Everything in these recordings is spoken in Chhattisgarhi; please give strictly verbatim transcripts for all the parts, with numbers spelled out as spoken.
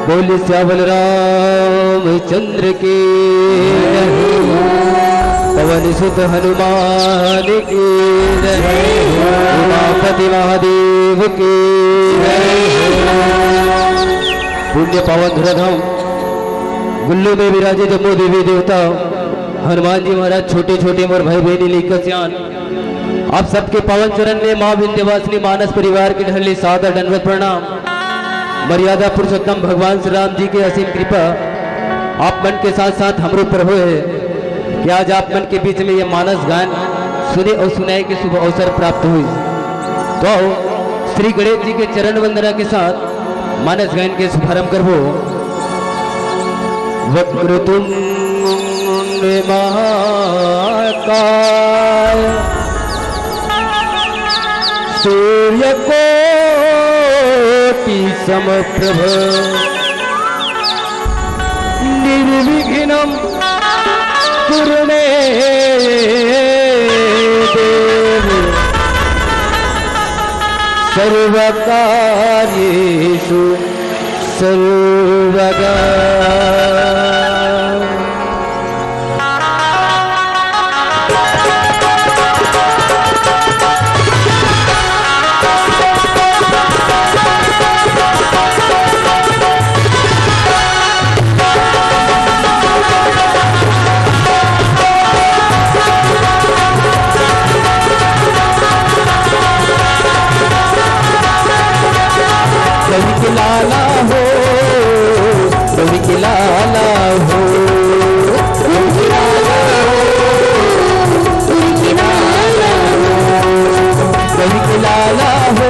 बोल सियावर रामचंद्र की, पवन सुत हनुमान की, उमापति महादेव की। पुण्य पावन धराधाम गुल्लू में विराजे जम्मो देवी देवता, हनुमान जी महाराज, छोटे छोटे मोर भाई बहिनी, लइका सियान, आप सबके पावन चरण में माँ विंध्यवासिनी मानस परिवार के डहर ले सादर दंडवत प्रणाम। मर्यादा पुरुषोत्तम भगवान श्री राम जी के असीम कृपा आप मन के साथ साथ हमरो पर होए हे कि आज आप मन के बीच में ये मानस गायन सुने और सुनाए के शुभ अवसर प्राप्त होइस। तो आओ, श्री गणेश जी के चरण वंदना के साथ मानस गायन के शुभारंभ करबो। वक्रतुंड महाकाय सूर्यकोटि समप्रभ निर्विघ्नं कुरु मे देव सर्वकार्येषु सर्वदा। रवि के लाला हो, रवि के लाला हो, रवि के लाला हो, रवि के लाला हो, रवि के लाला हो,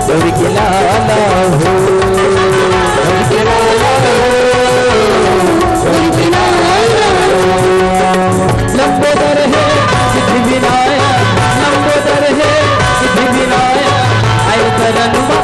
रवि के लाला हो, रवि के लाला हो। लंबोदर हे सिद्धि विनायक, लंबोदर हे सिद्धि विनायक, आयो करन मा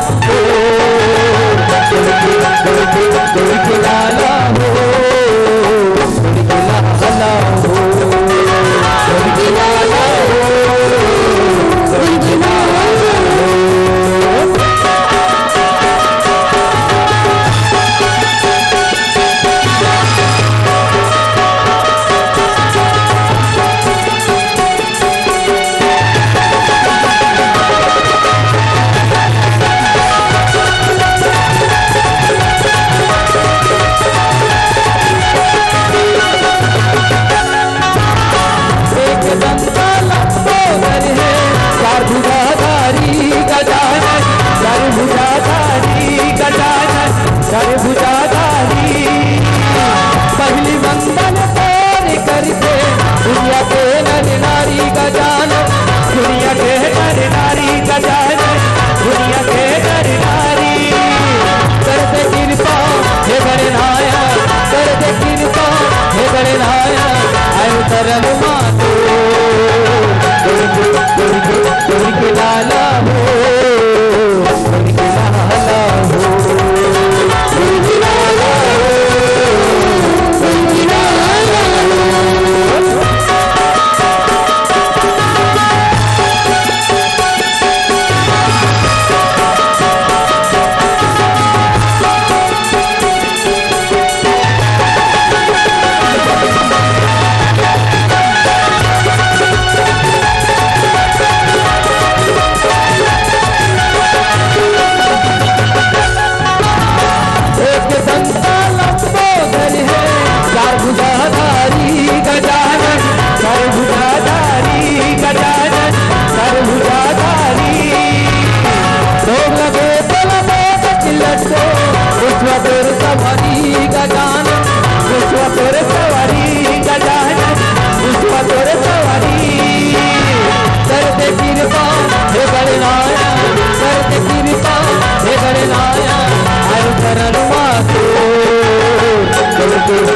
बोल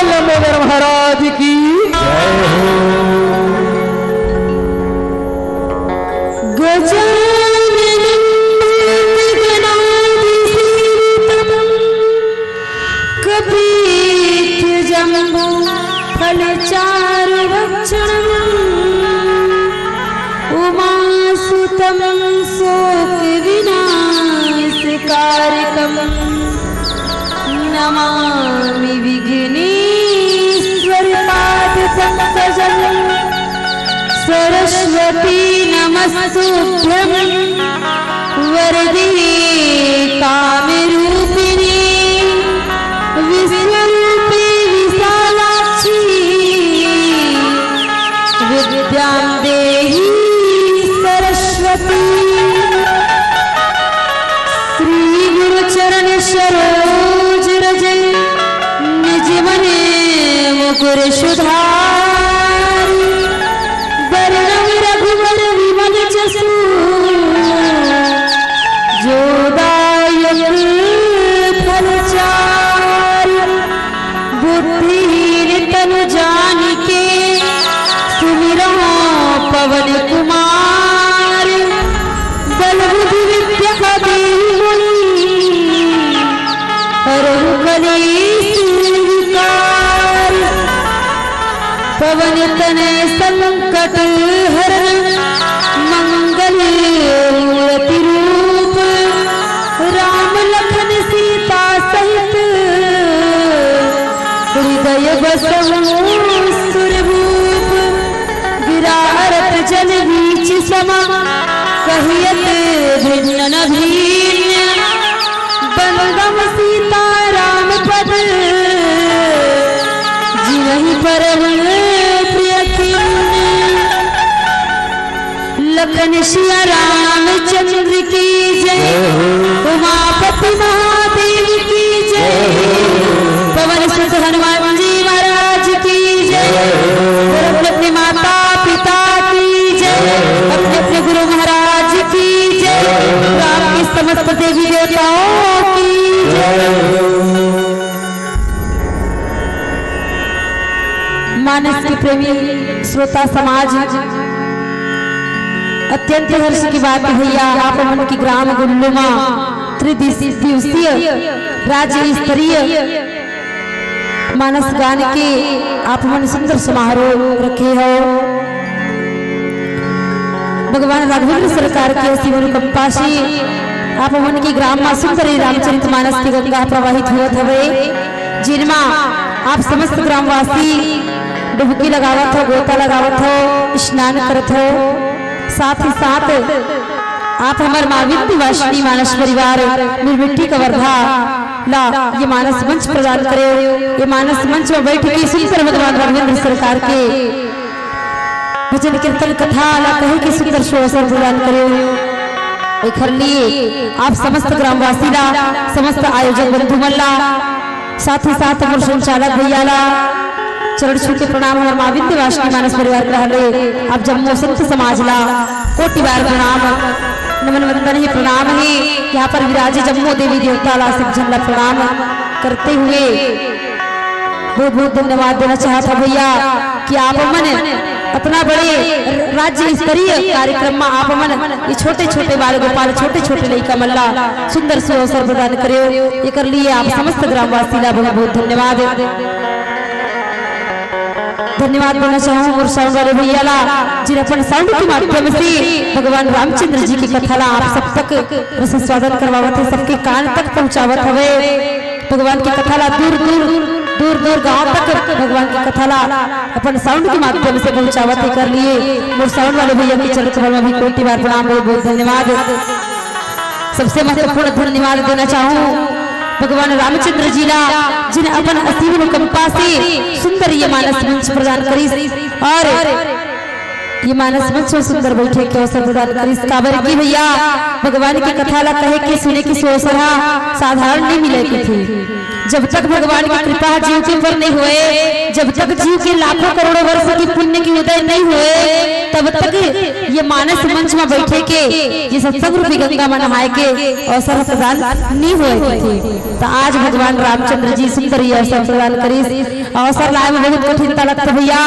लंबोदर महाराज की। गजाननं भूतगणाधिसेवितं कपीत्यजम्बूफलचारुभक्षणम्। उमासुतं शोकविनाशकारकम्। नमामि विघ्नेश्वर पाद पंकजम्। सरस्वती नमस्तुभ्यं वरदे कामरूपिणी। विश्वरूपे विशालाक्षी विद्यां देहि सरस्वती। श्री गुरु चरण सरोज रज निज मन मुकुर सुधार। बरनउँ रघुबर विमल जसु जो दायक फल चार। बुद्धिहीन तनु जानिके सुमिरउँ पवन कुमार। बल बुद्धि विद्या देहु मोहि हरहु कलेस विकार। पवन तनय संकट हरण मंगल मूरति रूप। राम लखन सीता सहित हृदय बसहु सुरभूप। विरारत जन बीच समा कहियत भिन्न न भिन्न। बंदम सीता राम पद जिनहि परम प्रिय खिन्न। लखन सिया रामचंद्र की जय। जय हो। उमापति महादेव की जय। जय हो। पवन सुत हनुमान जी महाराज की जय। जय हो। और अपने अपने माता पिता की जय। जय हो। अपने अपने गुरु महाराज की जय। जय हो। राम की समस्त देवी देवताओं की जय। जय हो। मानस के प्रेमी श्रोता समाज, अत्यंत हर्ष की बात भैया, आप मन के ग्राम गुल्लू मा त्रिदिवसीय राज्य स्तरीय मानस गान के आप मन सुंदर समारोह रखे हो। भगवान राघवेंद्र सरकार के असीम अनुकंपा से आप मन के ग्राम मा सुंदर रामचरित मानस के गंगा प्रवाहित होत हवे, जिनमा आप समस्त ग्रामवासी डुबकी लगावत हो, गोता लगावत हो, स्नान करत हो। साथ ही साथ आप हमर माँ विंध्यवासिनी मानस परिवार मिरमिट्टी कवर्धा ला ये मानस मंच प्रदान करे। ये मानस मंच में बैठ के सुंदर भगवान राघवेंद्र सरकार के भजन कीर्तन कथा ला कहे के सुंदर सो अवसर प्रदान करे। एखर लिए आप समस्त ग्रामवासी ला, समस्त आयोजक बंधु मन ला, साथ ही साथ मोर संचालक भैया ला चरण छू के प्रणाम। हमर माँ विंध्यवासिनी मानस परिवार के रहले आप जम्मो संत समाज ला कोटि बार प्रणाम, नमन वंदन ही प्रणाम ही। यहाँ पर विराजे जम्मो देवी देवता ला सब झन ला प्रणाम करते हुए बहुत बहुत धन्यवाद देना चाहत हँव भैया कि आप मन अतना बड़े राज्य स्तरीय कार्यक्रम मा आप मन ये छोटे छोटे बाल गोपाल, छोटे छोटे लइका मन ला सुंदर सो अवसर प्रदान करे हो। एकर लिए आप समस्त ग्रामवासी ला बहुत बहुत धन्यवाद, धन्यवाद देना चाहूँ मोर sound वाले भैया ला, जिन अपन sound के माध्यम से भगवान रामचंद्र जी की कथा ला आप सब तक रस स्वादन करवावत हे, सबके कान तक पहुँचावत हवे। भगवान की कथा ला दूर दूर, दूर दूर गांव तक भगवान की कथा ला अपन sound के माध्यम से पहुंचावत हे। एकर लिए मोर sound वाले भैया के चरण कमल में भी कोटि बार प्रणाम, बहुत बहुत धन्यवाद। सबसे महत्वपूर्ण धन्यवाद देना चाहूँ भगवान रामचंद्र जी ला, जिन अपन असीम अनुकंपा से सुंदर ये मानस मंच प्रदान करिस और ये मानस मंच में सुंदर बैठे के अवसर प्रदान करिस। काबर की भैया, भगवान की कथा ला कहे के, सुने के अवसर हा साधारण नहीं मिले के थे। जब तक भगवान की कृपा जीव के ऊपर नहीं होए, जब तक जीव के लाखों करोड़ों वर्ष की पुण्य की उदय नहीं होए, तब तक ये मानस मंच में बैठे के, ये सत्संग रूपी गंगा में नहाए के अवसर प्रदान नहीं होए के थे। तो आज भगवान रामचंद्र जी सुंदर ये अवसर प्रदान करिस। अवसर लाए में बहुत कठिनता लगता भैया।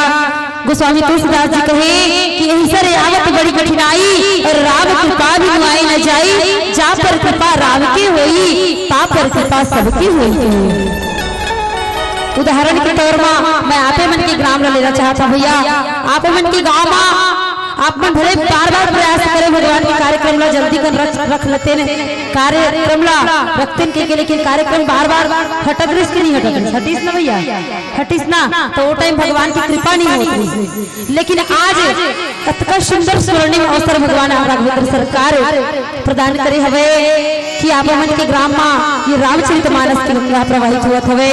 गोस्वामी तुलसीदास जी कहे कि "एहि सर आवत बड़ी कठिनाई, और राम कृपा बिनु आए न जाई, जा पर कृपा राम के होई, ता पर कृपा सबके होई।" उदाहरण के तौर मा मैं आपे मन के ग्राम ला लेना चाहत हूँ भैया। आपे मन के गांव मा आप मन भले बार-बार प्रयास करे भगवान के कार्यक्रम ला जल्दी कर रख, रख लेते ने, कार्यक्रम ला रखते ने के, लेकिन कार्यक्रम बार-बार हटत रहिस कि नहीं हटत रहिस? हटिस ना भैया, हटिस ना, तो वो टाइम भगवान की कृपा नहीं होती। लेकिन आज अतका सुंदर स्वर्णिम अवसर भगवान राघवेंद्र सरकार प्रदान करे हवे कि आप मन के ग्राम मा ये रामचरित मानस के गंगा प्रवाहित होत हवे।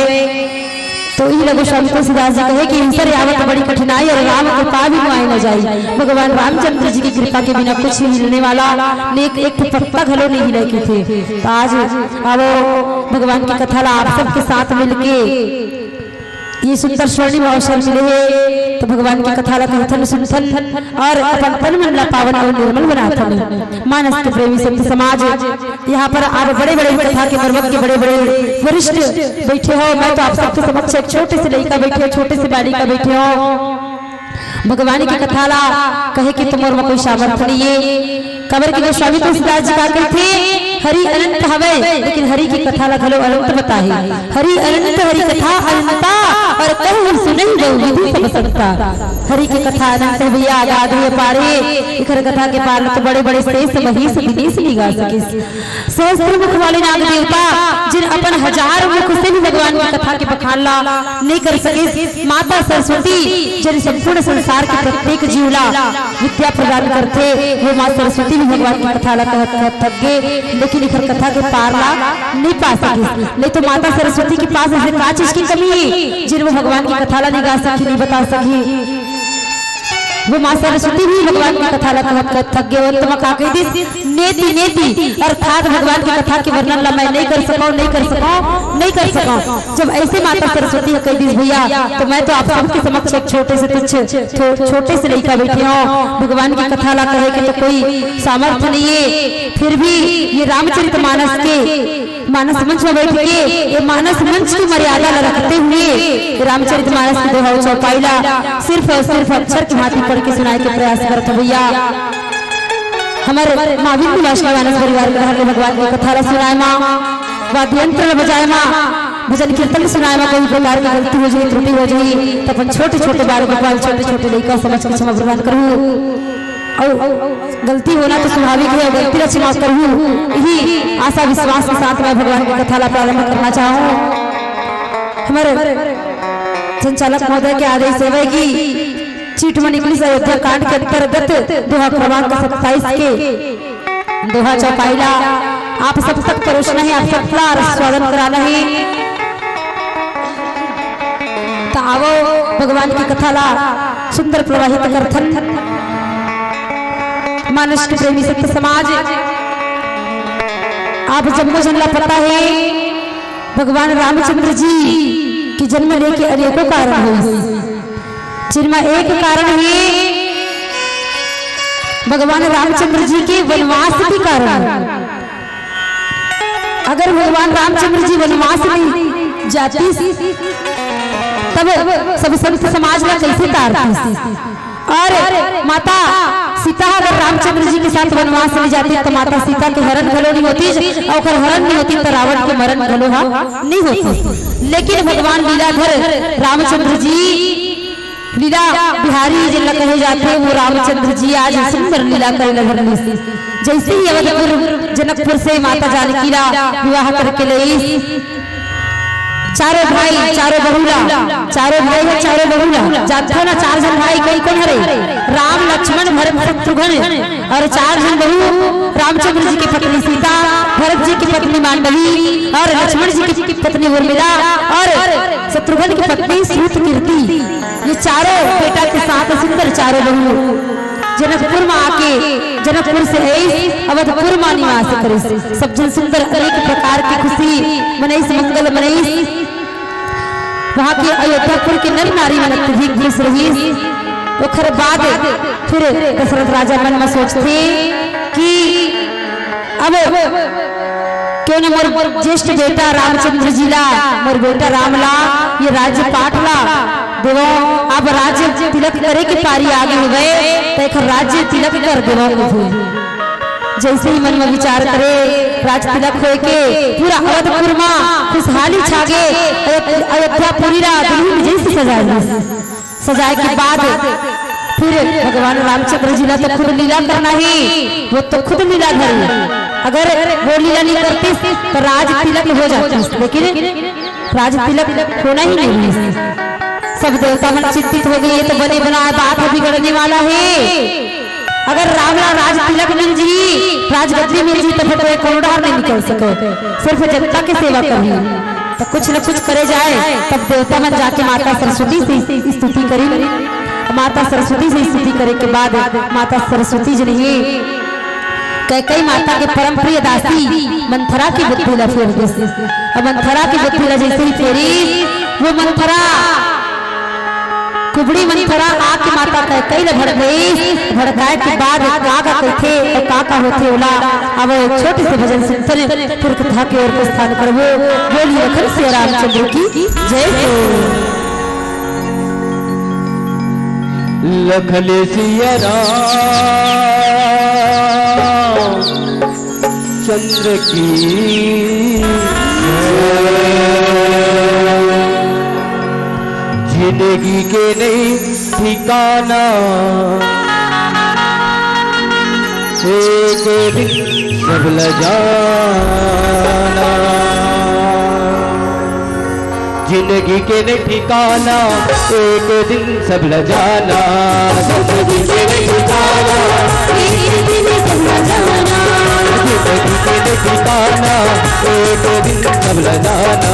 तो इही ला गोस्वामी तुलसीदास जी कहे कि "एहि सर आवत बड़ी कठिनाई, और राम कृपा बिनु आए न जाई।" भगवान रामचंद्र जी की कृपा के बिना कुछ भी मिलने वाला ने एक, एक पत्ता घलो नहीं हिले के थे। तो आज आवो भगवान की कथा ला आप सबके साथ मिलके ये सुंदर स्वर्णिम अवसर मिले हे, तो भगवान की कथा ला कहथन सुनथन और अपन तन मन ला पावन और निर्मल बनाथन। मानस के प्रेमी संत समाज, यहाँ पर आप बड़े-बड़े कथा के मर्मज्ञ, बड़े-बड़े वरिष्ठ बैठे हो। मैं तो आप सबके समक्ष एक छोटे से लइका बैठे हो, छोटे से बालिका बैठे हो। भगवान की कथा ला कहे के तो मोर में कोई सामर्थ्य नहीं है। काबर के गोस्वामी तुलसीदास जी का कहिथे, "हरि अनंत हवे, लेकिन हरि की कथा ला घलो अनंत बताही। हरि अनंत हरि कथा अनंता, और कहु सुनहि बहुविधि सब संता।" हरि की कथा अनंत हे भैया, अगाध हे, अपार हे। एखर कथा के पार तो बड़े-बड़े शेष महेश दिनेश नइ गा सकिस। सहस्त्र मुख वाले नाग देवता, जिन अपन हजार मुख से भी भगवान की कथा के बखान ला नहीं कर सकिस। माता सरस्वती, जिन संपूर्ण संसार के प्रत्येक जीव ला विद्या प्रदान करथे, वो माँ सरस्वती भी भगवान की कथा ला कहत, कहत थक गे, लेकिन एखर कथा के पार ला नहीं पा सकिस। नहीं तो माता सरस्वती के पास ऐसे का चीज की कमी है, जिन वो भगवान की कथा ला नहीं गा सकी, नहीं बता सकी। वो माँ सरस्वती भी भगवान की कथा ला कहत, कहत थक गे। अंत में का कहि दिस, "नेति, नेति, अर्थात भगवान की कथा के वर्णन ला मैं नहीं कर सकौं, नहीं कर सकौं, नहीं कर सकौं।" जब ऐसे माता सरस्वती ह कहि दिस भैया, तो मैं तो आप सबके समक्ष एक छोटे से तुच्छ, छो-, छोटे से लइका बैठे हौं। भगवान की कथा ला कहे के तो कोई सामर्थ्य नहीं है, फिर भी ये रामचरित मानस के मानस मंच में बैठ के ये मानस मंच की मर्यादा ला रखते हुए रामचरित मानस के दोहा अउ चौपाई ला सिर्फ और सिर्फ अक्षर के भांति पढ़ के सुनाए के प्रयास करत हौं भैया। हमर माँ विंध्यवासिनी मानस परिवार के डहर ले भगवान के कथा ला सुनाए मा, वाद्य यंत्र ला बजाए मा, भजन कीर्तन सुनाए मा कोई प्रकार के गलती हो जाही, त्रुटि हो जाही, त अपन छोटे छोटे बाल गोपाल, छोटे छोटे लइका समझ के क्षमा प्रदान करहू। अउ गलती होना तो स्वाभाविक हे, गलती ला क्षमा करहू, इही आशा विश्वास के साथ मैं भगवान की कथा ला प्रारंभ करना चाहूँ। हमर संचालक महोदय के आदेश हवय कि चीट म निकलिस अयोध्या कांड के अंतर्गत दोहा क्रमांक सत्ताईस के दोहा चौपाई ला आप सब तक परोसना हे, आप सब ला आस्वादन कराना हे। त आवो भगवान की कथा ला सुंदर प्रवाहित करथन। मानस के प्रेमी संत समाज, आप जम्मो झन ला पता हे, भगवान रामचंद्र जी के जन्म लेके अनेकों कारण होइस, जिनमें एक कारण हे भगवान रामचंद्र जी के वनवास के कारण। अगर भगवान रामचंद्र जी वनवास नहीं जातिस, तब सब संत समाज ला कैसे तारतिस? और माता सीता अगर रामचंद्र जी के साथ वनवास नहीं जाती, तो माता सीता के हरण घलो नहीं होतिस, और ओकर हरण नहीं होतिस, तो रावण के मरण घलो हा नहीं होतिस। लेकिन भगवान लीलाधर रामचंद्र जी, लीला बिहारी जिनला कहे जाथे, वो रामचंद्र जी आज सुंदर लीला करे ला धरलिस। जैसे ही अवधपुर जनकपुर से माता जानकी ला विवाह करके लईस, चारों भाई, चारों बहू ला, चारों भाई हे, चारों बहू ला, जानथव ना, चार झन भाई कोन कोन हरे? राम, लक्ष्मण, भरत, शत्रुघ्न, अउ चार झन बहू, रामचंद्र जी के पत्नी सीता, भरत जी की पत्नी मांडवी, अउ लक्ष्मण जी की पत्नी उर्मिला, अउ शत्रुघ्न की पत्नी श्रुतकीर्ति। ये चारों बेटा के साथ सुंदर चारों बहू जनकपुर में आके, जनकपुर से आइस, अवधपुर में निवास करिस। सब झन सुंदर अनेक प्रकार की खुशी मनइस, मंगल मनइस। वहाँ के अयोध्यापुर के नर नारी मन अत्यधिक खुश रहिस। ओखर बाद फिर दशरथ राजा मन में सोचथे कि अब क्यों न मोर ज्येष्ठ बेटा रामचंद्र जी ला, मोर बेटा राम ला, ये राज्य पाठ ला देवो। अब राज्य तिलक करे के पारी आगे हवय, त एखर राज्य तिलक कर देवो कहिथे। जइसे ही मन में विचार करे, राज तिलक होय के पूरा अवधपुर में खुशहाली छागे। अयोध्यापुरी ला दुल्हन जइसे सजाए सजाए के बाद फिर भगवान रामचंद्र जी ला तो खुद लीला करना ही, वो तो खुद लीला धरी। अगर वो लीला नहीं करतीस तो राज तिलक हो जातीस, लेकिन राज तिलक होना ही नहीं। सब देवता मन चिंतित हो गए, ये तो बने बनाए बात है, बिगड़ने वाला है। अगर राम ला राज तिलक मिल जी, राजगद्दी मिल जी, तो फिर तो ये कोरोना नहीं निकल सके, सिर्फ जनता की सेवा करनी। तो कुछ न कुछ करे जाए, तब देवता मन जाके माता सरस्वती से स्तुति करी। माता सरस्वती से स्तुति करे के बाद माता सरस्वती जी ने कैकई माता के परम प्रिय दासी मंथरा की बुद्धि ला फेर दिस। अब मंथरा की बुद्धि ला जैसे ही फेरी, वो मंथरा कुबड़ी मंथरा आके माता कैकई ल भड़काइस। भड़काए के बाद का का कहिथे अउ का का होथे ओला अब छोटे से भजन सुनथन, फिर कथा के ओर प्रस्थान करबो। बोलिए लखन सिया रामचंद्र की जय हो। लखन सिया राम चंद्र की। जिंदगी के नहीं ठिकाना, एक दिन सब ल जाना। जिंदगी के नहीं ठिकाना, एक दिन सब ल जाना। जिंदगी के नहीं ठिकाना, एक दिन सब ल जाना। जिंदगी के नहीं ठिकाना, एक दिन सब ल जाना।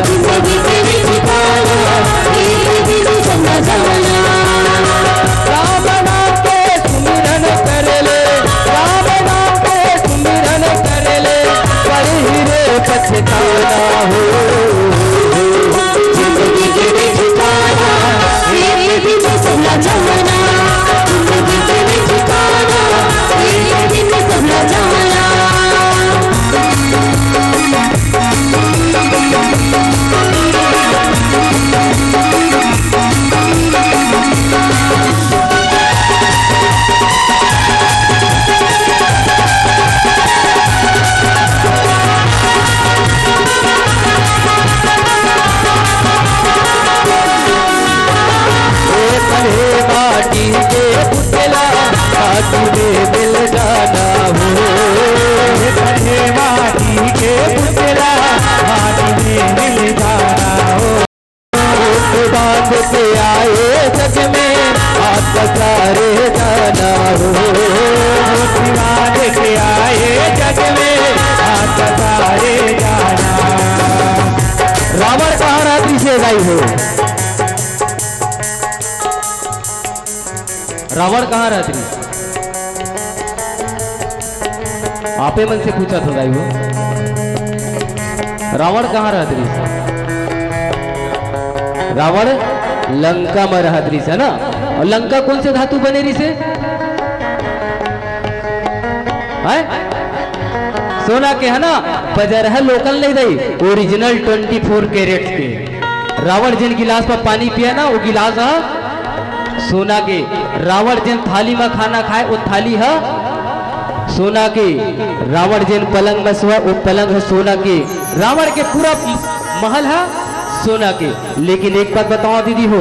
जिंदगी के नहीं ठिकाना, एक दिन सब ल जाना। राम नाम के सुमिरन कर ले, राम नाम के सुमिरन कर ले, पर ही रे पछताना हो। जिंदगी के ठिकाना, एक दिन सब ल जाना। जिंदगी के ठिकाना, एक दिन सब ल जाना। ए पढ़े माटी के पुतला, माटी में मिल जाना हो। ए पढ़े माटी के पुतला, माटी में मिल जाना हो। बांध के आए जग में हाथ पसारे जाना हो। बांध के आए जग में हाथ पसारे जाना। रावण कहाँ रहत रिहिसे दाई हो? रावण कहाँ रहत रिहिसे? आपे मन से पूछत हों दाई हो। रावण कहाँ रहत रिहिसे? रावण लंका में रहत रिहिसे, है ना? अउ लंका कोन से धातु बने रिहिसे? हैं? सोना के, है ना? बजरहा लोकल नहीं दाई, original twenty four carat के। रावण जेन गिलास में पानी पिया ना, वो गिलास ह सोना के। रावण जेन थाली में खाना खाए, वो थाली ह सोना के। रावण जेन पलंग में सोए, वो पलंग ह सोना के। रावण के पूरा महल ह सोना के। लेकिन एक बात बताओ दीदी हो,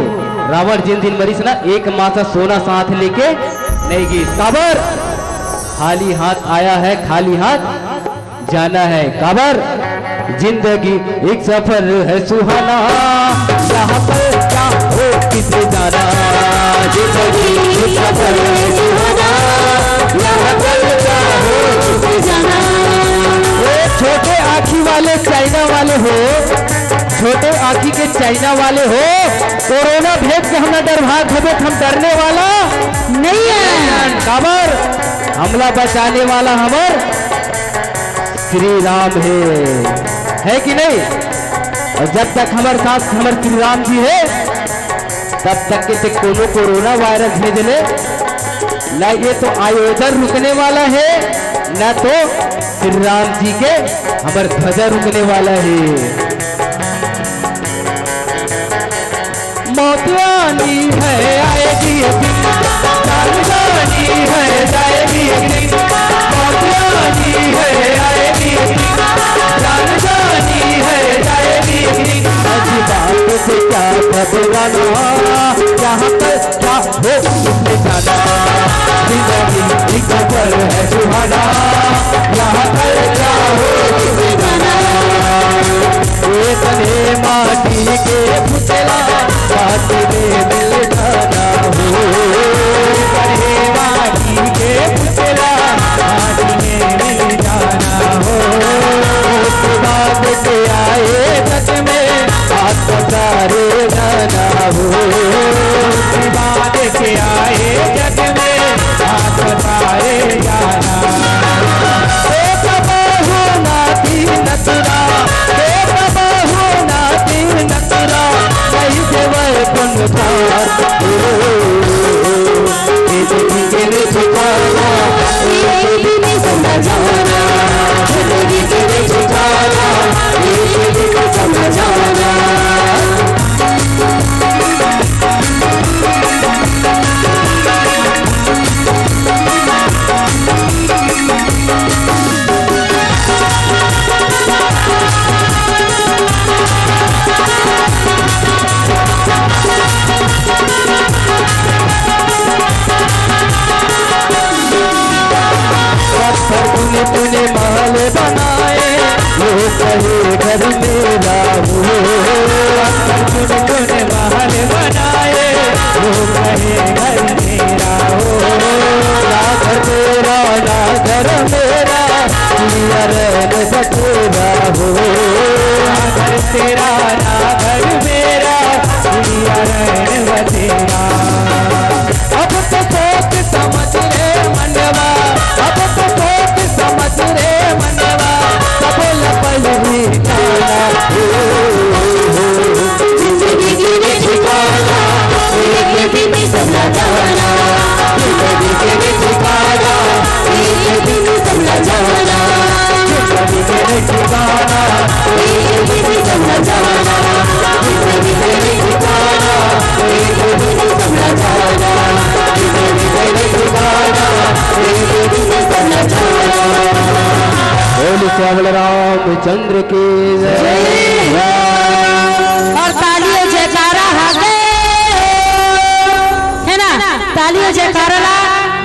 रावण जेन दिन मरिस ना, एक मासा सोना साथ लेके नहीं गिस। काबर? खाली हाथ आया है, खाली हाथ जाना है। काबर? जिंदगी एक सफर है सुहाना, यहाँ पर क्या हो किसे जाना। जिंदगी एक सफर है सुहाना, यहाँ पर क्या हो किसे जाना। ए, छोटे आँखी वाले चाइना वाले हो, छोटे आँखी के चाइना वाले हो, कोरोना भेद के हमला डरवात हबे, हम डरने वाला नहीं है। काबर? हमला बचाने वाला हमर श्री राम हे, है कि नहीं? अउ जब तक हमर साथ हमर श्री राम जी हे, तब तक के ते कोनो कोरोना वायरस भेज ले, ना ये तो आयोजन रुकने वाला हे, ना तो श्री राम जी के हमर ध्वजा रुकने वाला हे। मौत आनी है, आएगी एक दिन। जान जानी है, जाएगी एक दिन। मौत आनी है, आएगी एक दिन। जान जानी है, जाएगी एक दिन। ऐसी बात से क्या घबराना, यहाँ पर क्या हो किसने जाना। जिंदगी एक सफर है सुहाना, यहाँ पर क्या हो किसने जाना। ये तने माटी के पुतला, माटी में मिल जाना हो। तने माटी के पुतला, माटी में मिल जाना हो। उसके बाद के आए जग में, हाथ पसारे जाना हो। उसके बाद के आए जग में, हाथ पसारे जाना। ए बाबा हो नाती नतरा, ए बाबा हो नाती नतरा, नहीं देवे पुन पार। ए दीदी के ठिकाना, ए दीदी ने समझाना, ए दीदी के ठिकाना, ए दीदी ने समझाना। पत्थर तूने, तूने महल बनाए, लोग कहे घर मेरा हो। पत्थर तूने, तूने महल बनाए, लोग कहे घर मेरा हो। ना घर तेरा, ना घर मेरा, दुनिया रहने बसेरा हो। ना घर तेरा, ना घर मेरा, दुनिया रहने बसेरा। अब तो सोच समझ रे मनवा, अब तो सोच समझ रे मनवा, सब लपल ही जाना। जिंदगी के ठिकाना, एक दिन सब जाना। जिंदगी के ठिकाना, एक दिन सब जाना। जिंदगी के ठिकाना, एक दिन सब जाना। जिंदगी के ठिकाना, एक दिन सब जाना। जिंदगी के ठिकाना, एक दिन सब जाना। बोल सियावर रामचंद्र की जय। और ताली अउ जयकारा हागे, है ना? ताली अउ जयकारा ला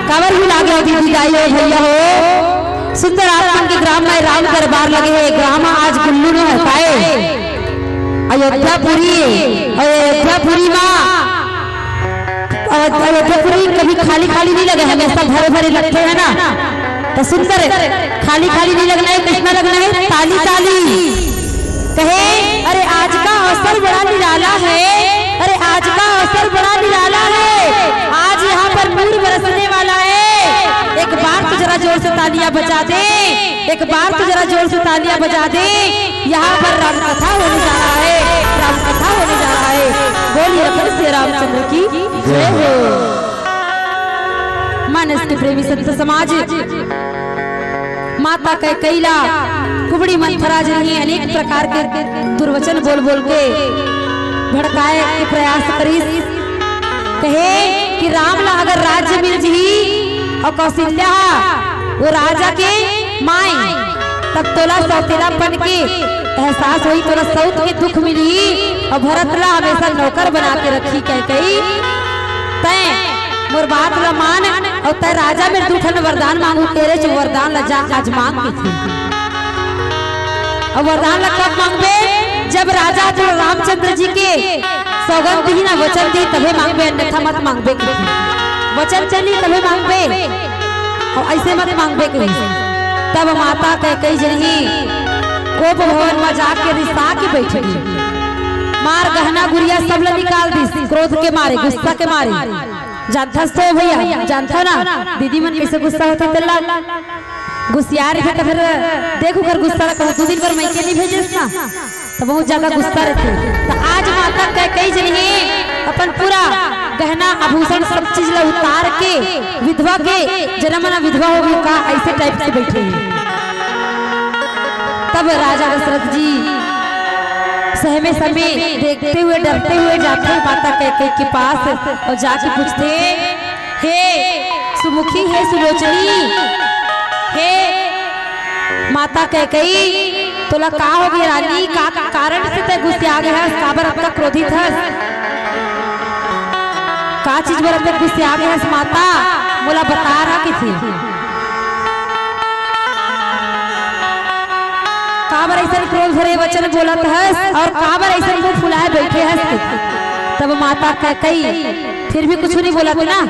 काबर ही लागे हो दीदी, दाई हो, भैया हो। सुंदर आप मन के ग्राम में राम दरबार लगे हे, ग्राम आज कुल्लू में हताए। अयोध्यापुरी, अयोध्यापुरी माँ, अयोध्यापुरी कभी खाली खाली नहीं लगे, हमेशा भरे भरे लगते हैं ना। तो सुंदर, खाली खाली नहीं लगना है, कितना लगना है? ताली ताली। कहे, अरे आज का अवसर बड़ा निराला है, अरे आज का अवसर बड़ा निराला है। आज यहाँ पर नूर बरसने वाला है। एक बार तो जरा जोर से तालियां बजा दे, एक बार तो जरा जोर से तालियां बजा दे। यहाँ पर राम कथा होने जा रहा है, राम कथा होने जा रहा है। बोलिए अखंड श्री रामचंद्र की जय हो। मानस के प्रेमी संत समाज, माता कैकेयी ला कुबड़ी मंथरा जइसे अनेक प्रकार के दुर्वचन बोल बोल के भड़काए के प्रयास करिस। कहे कि राम ला अगर राज्य मिल जही अउ कौशल्या हा वो राजा के माई, तब तोला सौतेलापन के एहसास होही, तोला सौत के दुख मिलही अउ भरत ला हमेशा नौकर बना के रखही कैकेयी। तैं मोर बात ला मान अउ तैं राजा मेर दू ठन वरदान मांगहूं, तेरे जो वरदान ला जा आज मांग के थे। अउ वरदान ला कब मांगबे? जब राजा जो रामचंद्र जी के सौगंध दिही ना, वचन दिही, तभे मांगबे, अन्यथा मत मांगबे कहिथे। वचन चली तभे मांगबे, अउ अइसे मत मांगबे कहिथे। तब माता कैकई जनी कोप भवन म जाके रिसा के बइठ गे। मार गहना गुरिया सब ला निकाल दिस, क्रोध के मारे, गुस्सा के मारे। जानथस तो भैया, जानथव ना दीदी मन कइसे गुस्सा होथे तेला। गुस्सिया रहिथे त फेर देख ओकर गुस्सा ला, कहूं दू दिन बर मइके नइ भेजेस ना, त बहुत ज्यादा गुस्सा रहिथे। त आज माता कैकई जनी हे अपन पूरा गहना आभूषण सब चीज ला उतार के विधवा के जनम ना विधवा हो गई का, अइसे टाइप से बइठे हे। तब राजा दशरथ जी सहमे सहमे देखते हुए, डरते हुए जाथे माता कैकई के पास अउ जाके पूछथे, हे सुमुखी, हे सुलोचनी, हे माता कैकई, तोला का हो गे रानी? का कारण से तैं गुस्सिया गे हस? काबर अतका क्रोधित हस? का चीज बर अतका गुस्सिया गे हस माता? मोला बता रहा किथे। काबर अइसन क्रोध भरे वचन बोलत हस अउ काबर अइसन मुंह फुलाए बइठे हस? तब माता कैकई फिर भी कुछु नइ बोलत ना।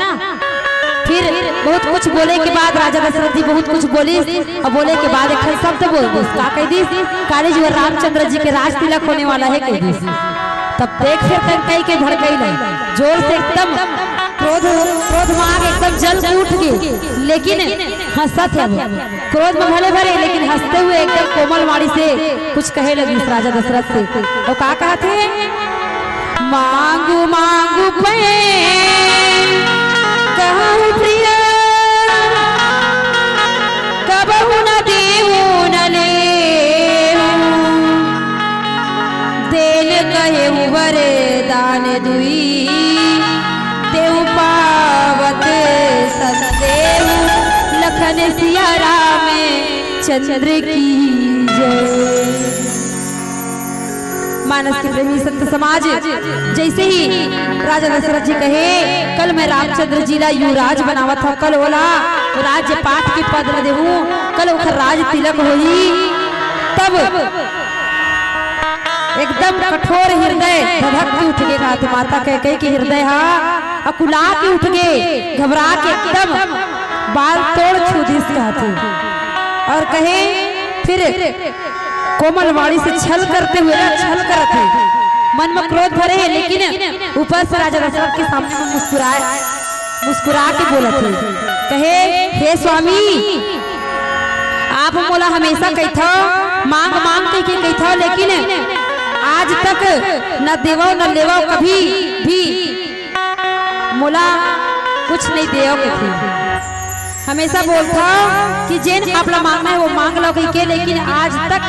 फिर बहुत कुछ बोले के बाद राजा दशरथ जी बहुत कुछ बोलिस अउ बोले के बाद एक ठन शब्द बोल दिस। का कहि दिस? काली जी, रामचंद्र जी के राज तिलक होने वाला हे कहि दिस। तब देख फेर कैकई के भड़कई ला, जोर से एकदम क्रोध, क्रोध म आग एकदम जल के उठ गे, लेकिन हंसत हे। क्रोध म भले भरे, लेकिन हंसते हुए एकदम कोमल वाणी से कुछ कहे लगिस राजा दशरथ से। अउ का कहत हे? मांगु मांगु पै कहूं प्रिय, कबहु न देहु न लेहु। देन कहेहु वरदान दुई, तेहु पावत सदेहु। लखन सिया राम चंद्र की जय। मानस के प्रेमी संत समाज, जैसे ही राजा दशरथ जी कहे, "कल मैं रामचंद्र जी ला युवराज बनावत हूँ, कल ओला राज्य पाठ के पद ल देहूँ, कल ओखर राज तिलक होही," तब एकदम कठोर हृदय धधक के उठ गे, कहत हे माता कैकई के हृदय हा अकुला के उठ गे, घबरा के एकदम बाल तोड़ छू दिस कहत हे। अउ कहे फिर कोमल वाणी से छल करते हुए ना, छल करत हे, मन म क्रोध भरे हे, लेकिन ऊपर से राजा दशरथ के सामने म मुस्कुराए, मुस्कुरा के बोलत हे, कहे, "हे स्वामी, आप मोला हमेशा कहिथव, मांग मांग कहिके कहिथव, लेकिन आज तक न देवव न लेवव, कभी भी मोला कुछ नइ देवव कहिके।" हमेशा बोलथव कि जेन आप ला मांगना हे, वो मांग लव कहिके, लेकिन आज तक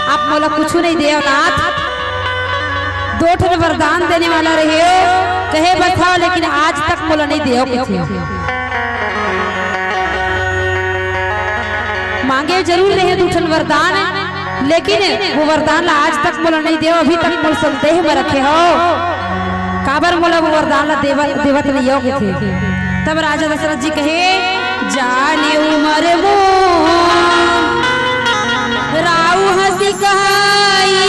आप मोला कुछु नइ देव नाथ। दो ठन वरदान देने वाला रहेव, कहे बर थव, लेकिन आज तक मोला नइ देव कहिके। मांगे जरूर रहेव दू ठन वरदान, लेकिन वो वरदान ला आज तक मोला नइ देव, अभी तक मोर संदेह म रखे हव। काबर मोला वो वरदान ला देव-, देवत नइ हव कहिके। तब राजा दशरथ जी कहे, "जानेउ मरमु राउ हँसि कहई,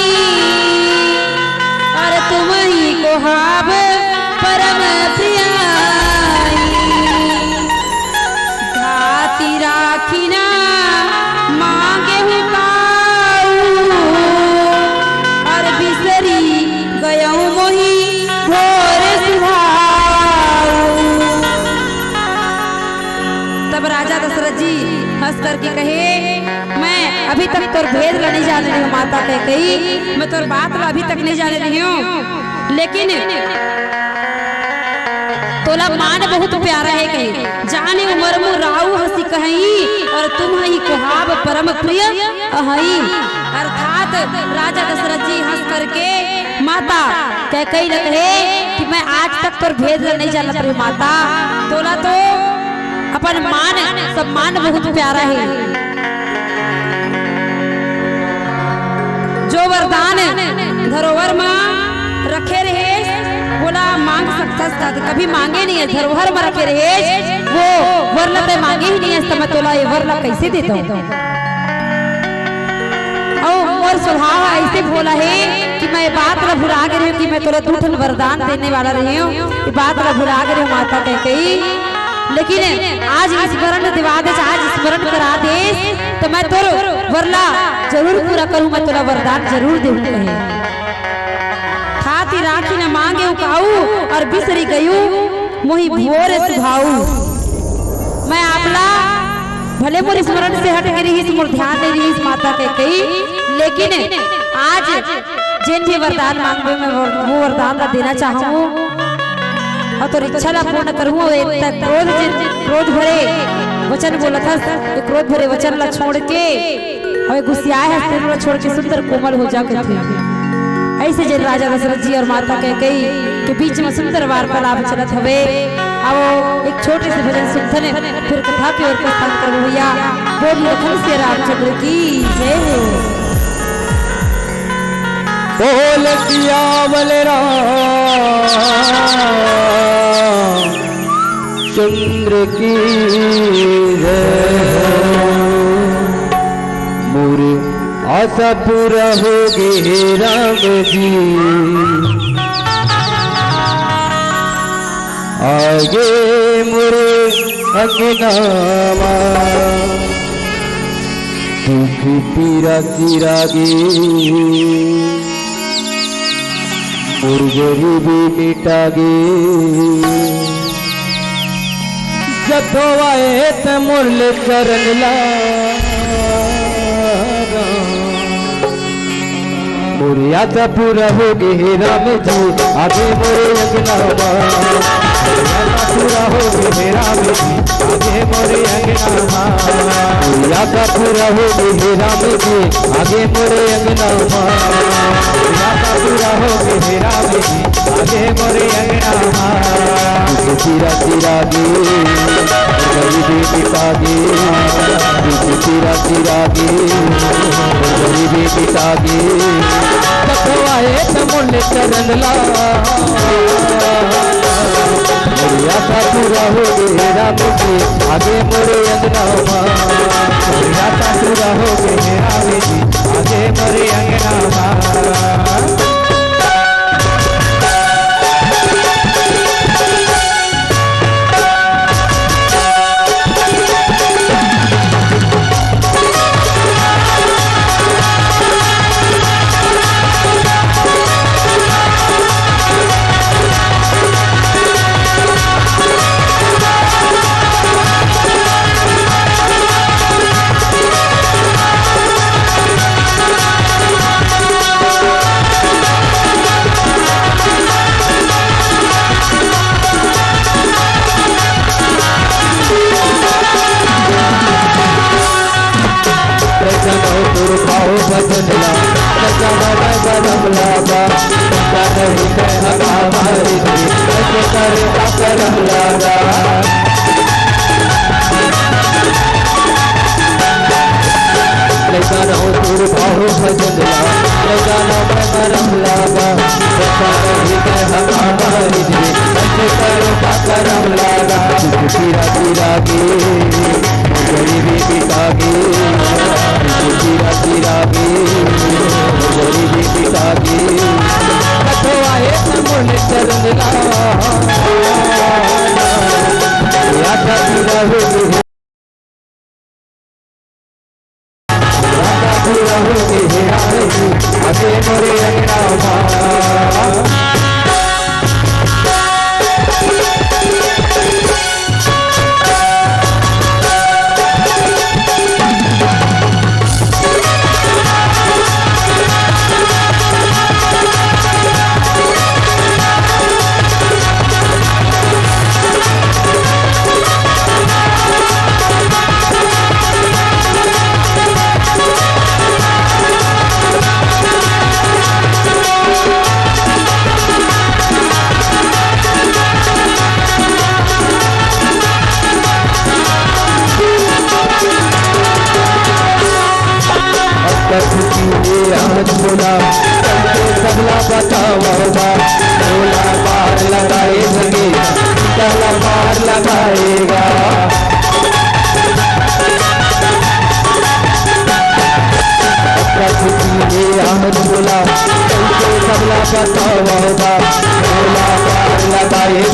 अरे तुमही कोहाब परम प्रियाई।" धाति राखिन मांगेहु काऊ, अरे बिसरि गयउ मोहि घोर सुभाऊ। तब राजा दशरथ जी हंस करके कहे, "मैं अभी तक तोर भेद ला नइ जाने रहेंव माता कैकई, मैं तोर बात ला अभी तक नइ जाने रहेंव, लेकिन तोला मान बहुत प्यारा हे," कहे, "जानेउ मरमु राउ हँसि कहई, अरे तुमही कोहाब परम प्रिय अहई।" अर्थात राजा दशरथ जी हंस करके माता कैकई ल कहे कि मैं आज तक तोर भेद ल नइ जानत रहेंव माता, तोला तो अपन मान सम्मान बहुत प्यारा हे। जो वरदान धरोहर म रखे रहेस, वोला मांग सकथस, कभी मांगे नइ हे। धरोहर म रखे रहेस, वो वर ला तैं मांगे ही नइ हस, त मैं तोला ये वर ला कइसे दे दंव? अउ वो अउ स्वभाव ह अइसे भोला हे कि मैं बात ला भुला गे रहेंव कि मैं तोला दू ठन वरदान देने वाला रहेंव, ये बात ला भुला गे रहेंव माता कैकई। लेकिन आज स्मरण दिवा देस, आज स्मरण करा देस, त मैं तोर वर ला जरूर पूरा करहूं, मैं तोला वरदान जरूर देहूं कहे। थाती राखी न मांगेंव काऊ, अउ बिसरी गयू मोहि भोर सुभाऊ। मैं आपला भले मोर स्मरण से हट गे रिहिस, मोर ध्यान नइ रिहिस माता कैकई, लेकिन आज जेन भी वरदान मांगबे, मैं वो, वो वरदान ला देना चाहूं अउ तोर इच्छा ला पूर्ण करहूं। अउ एक तक क्रोध, जेन क्रोध भरे वचन बोलत हस, ये क्रोध भरे वचन ला छोड़ के अउ ये गुस्सियाए हस तेन ला छोड़ के सुंदर कोमल हो जा कथे। अइसे जेन राजा दशरथ जी अउ माता कैकई के बीच म सुंदर वार्तालाप चलत हवे। अउ एक छोटे से भजन सुनथन, फिर कथा के ओर प्रस्थान करबो भैया। बोल लखन सिया रामचंद्र की जय हो। बोल सियावर राम चंद्र की जय हो। मोर आशा पूरा होगे हे राम जी, आगे मोर अंगना मा दुख पीरा सिरा गे, मोर गरीबी मिटा गे। जब आए त मोर ले चरण ला, मोर आशा पूरा होगे हे राम जी, आगे मोरे अंगना मा। मोर आशा पूरा होगे हे राम जी, आगे मोरे अंगना मा। मोर आशा पूरा होगे हे राम जी, आगे मोरे अंगना मा। मोर आशा पूरा होगे हे राम जी, आगे मोरे अंगना मा। दुख पीरा सिरा गे, गरीबी मिटा गे। दुख पीरा सिरा गे, गरीबी मिटा गे। कथवा हे त मोर ले चरण ला, मोर आशा पूरा होगे हे राम जी, आगे मोरे अंगना मा। मोर आशा पूरा होगे हे राम जी, आगे मोरे अंगना मा।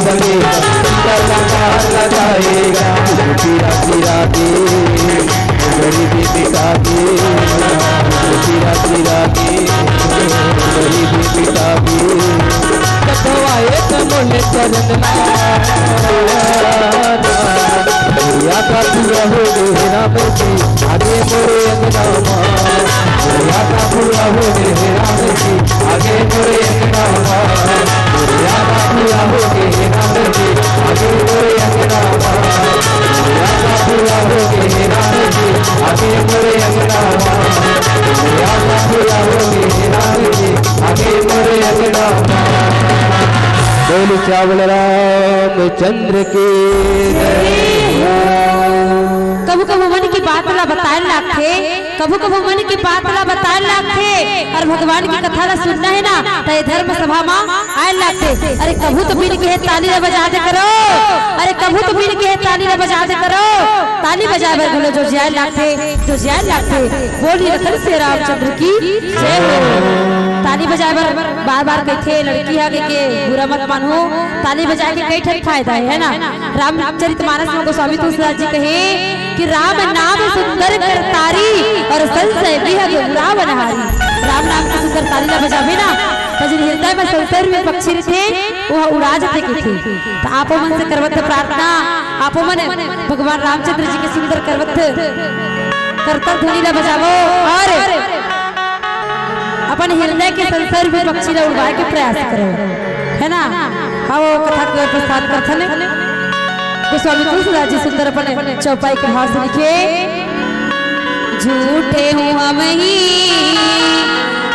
बने, टीका लगाएगा, गिरा गिरा के, गरीबी मिटा के, गिरा गिरा के, गरीबी मिटा के। कथवाए त मोले चरण मा, या का पूरा हो गए राम जी, आगे मोरे अंगना मा। या का पूरा हो गए राम जी, आगे मोरे अंगना मा। या का पूरा हो गए राम जी, आगे मोरे अंगना मा। या का पूरा हो गए राम जी, आगे मोरे अंगना मा। या का पूरा हो गए राम जी, आगे मोरे अंगना मा। बोल सियावर रामचंद्र की जय। कभू कभू मन के बात ला बताए लागथे, कभू कभू मन के बात ला बताए लागथे, अउ भगवान के कथा ला सुनना हे ना, त ए धर्म सभा मा आए लागथे। अरे कभू तो बिन कहे ताली ला बजा दे करो, अरे कभू तो बिन कहे ताली ला बजा दे करो। ताली बजाए बर घलो जोर जियाए लागथे, जोर जियाए लागथे। बोली रतन से रामचंद्र की जय हो। ताली बजाए बर बार बार कहिथे लड़की हा के, के बुरा मत मानहू। ताली बजाए के कई ठन फायदा हे, है ना? रामचरित मानस में गोस्वामी तुलसीदास जी कहे कि राम नाम सुंदर करतारी अउ संशय विहग उड़ावन हारी। राम नाम के सुंदर ताली ला बजाबे ना, त जेन हिरदय में संशय रूपी पक्षी रहिथे, वो उड़ा जथे कहिथे। त आपो मन से करवत प्रार्थना, आपो मन भगवान रामचंद्र जी के सुंदर करवत करताल ध्वनि ला बजावो अउ अपन हिरदय के संशय रूपी पक्षी ला उड़वाए के प्रयास करो, है ना? आओ कथा के प्रस्थान करथन। गोस्वामी तुलसीदास जी सुंदर अपन चौपाई के भाव से लिखे, झूठे हूँ हम ही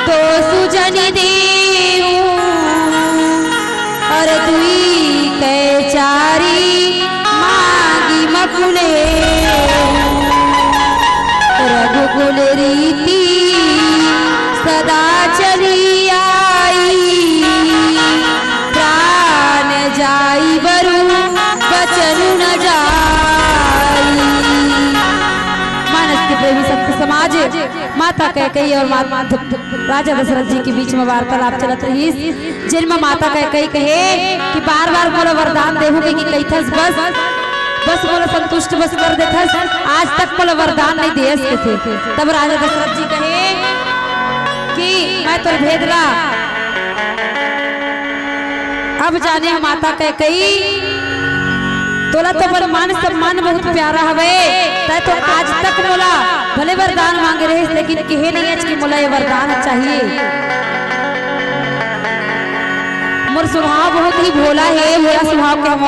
दोसु जनि देहु, अउ दुई कै चारि मांगि मकुले। रघुकुल रीति सदा चली आई, प्राण जाई बरु बचन न जाई। मानस के प्रेमी संत समाज, माता कैकेयी अउ मा-, राजा दशरथ जी के बीच में वार्तालाप चलत रहिस, जेन म माता कैकेयी कहे कि बार बार मोला वरदान देहू कहिके कहिथस, बस, बस मोला संतुष्ट बस कर देथस, आज तक मोला वरदान नइ देहस कहिथे। तब राजा दशरथ जी कहे कि मैं तोर भेद ला अब जाने हंव माता कैकेयी, तोला तो मोर मान सम्मान बहुत प्यारा हवे, तैं तो आज तक मोला भले वरदान मांगे रहिस, लेकिन कहे नइ हस कि मोला ये वरदान चाहिए। मोर स्वभाव बहुत ही भोला हे, भोला स्वभाव के हंव।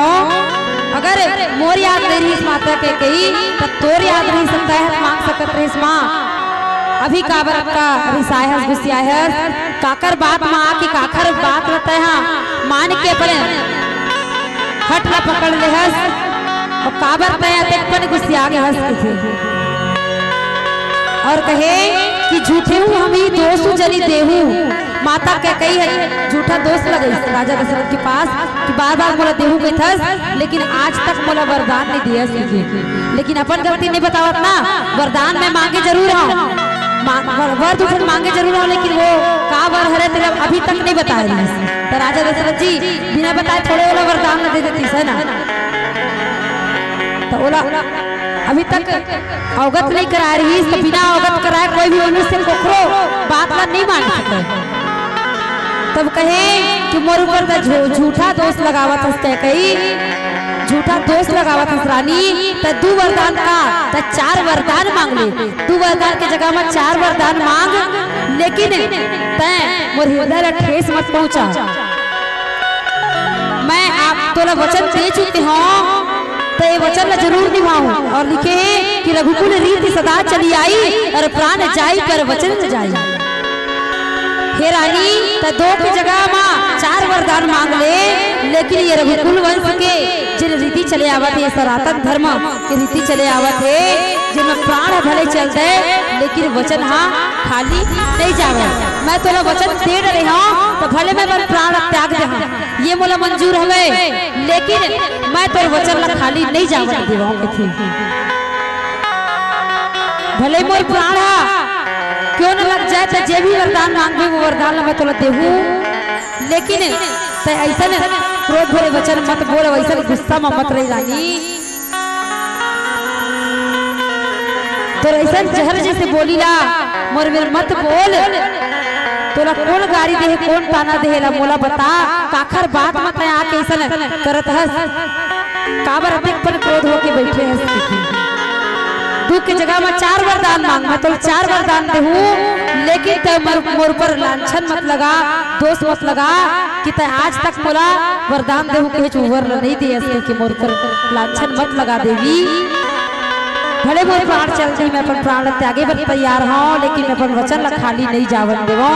अगर मोर याद नइ रहिस माता कैकेयी, त तोर याद रहिस, तैं ह मांग सकत रहिस मां। अभी काबर अतका रिसाए हस, गुस्सियाए हस? काकर बात म आके काकर बात ल तैं ह मान के अपने हठ ल पकड़ ले हस, अउ काबर तैं अतेक पन गुस्सिया गे हस कहिथे। अउ कहे कि झूठे हूँ हम ही दोसु जनि देहू। माता कैकेयी ह झूठा दोस लगइस राजा दशरथ के पास कि बार बार मोला देहू कहिथस, लेकिन आज तक मोला वरदान नइ देहस कहिके। लेकिन अपन गलती नइ बतावत ना, वरदान मैं मांगे जरूर हंव, मा-, वर, वर दू ठन मांगे जरूर हंव, लेकिन वो का वर हरे तेला अभी तक नइ बताए रहिस। त राजा दशरथ जी बिना बताए थोड़े ओला वरदान ल दे देतिस, है ना? त ओला अभी तक अवगत नइ कराए रहिस, त बिना अवगत कराए कोई भी मनुष्य कोकरो बात ला नइ मान सकय। तब कहे कि मोर ऊपर त झू-, झूठा दोस लगावत हस कैकेयी, झूठा दोस लगावत हस रानी, त दू वरदान का, त चार वरदान मांग ले। दू वरदान के जगह म चार वरदान मांग, लेकिन तैं मोर हिरदय ला ठेस मत पहुंचा। मैं आप तोला वचन दे चुके हंव, त ये वचन ला जरूर निभाहूं। अउ लिखे हे कि रघुकुल रीति सदा चली आई, अउ प्राण जाई पर वचन न जाई। हे रानी, तैं दो के जगह म चार वरदान मांग ले, लेकिन ये रघुकुल वंश के जेन रीति चले आवत हे, सनातन धर्म के रीति चले आवत हे, जेन प्राण भले चल दे, लेकिन वचन ह खाली नइ जावय। मैं तोला वचन दे डरे हंव, त भले मैं अपन प्राण त्याग देहूं, ये मोला मंजूर हवय, लेकिन मैं तोर वचन ला खाली नइ जावय देवंव कहिथे। भले मोर प्राण ह क्यों न लग जाए, त जे भी वरदान मांगबे, वो वरदान ला मैं तोला देहूं। लेकिन तैं अइसन क्रोध भरे वचन मत बोल, वइसन गुस्सा म मत रही रानी। तोर अइसन जहर जइसे बोली ला मोर मेर मत बोल। तोला कोन गारी देहे, कोन ताना देहे ला मोला बता। काखर बात म तैं आके अइसन करत हस? काबर अतेक पन क्रोध होके बइठे हस? दुख के जगह म चार वरदान मांग, मैं तोला चार वरदान देहूं, लेकिन तैं मोर, मोर ऊपर लांछन मत लगा, दोष मत लगा। कि तैं आज तक मोला वरदान देहू कहे, उ वर ल नइ देस, कहिके मोर ऊपर लांछन मत लगा देवी। भले मोर प्राण चल जाही, मैं अपन प्राण ल त्यागे बर तैयार हंव, लेकिन मैं अपन वचन ल खाली नइ जावन देवंव।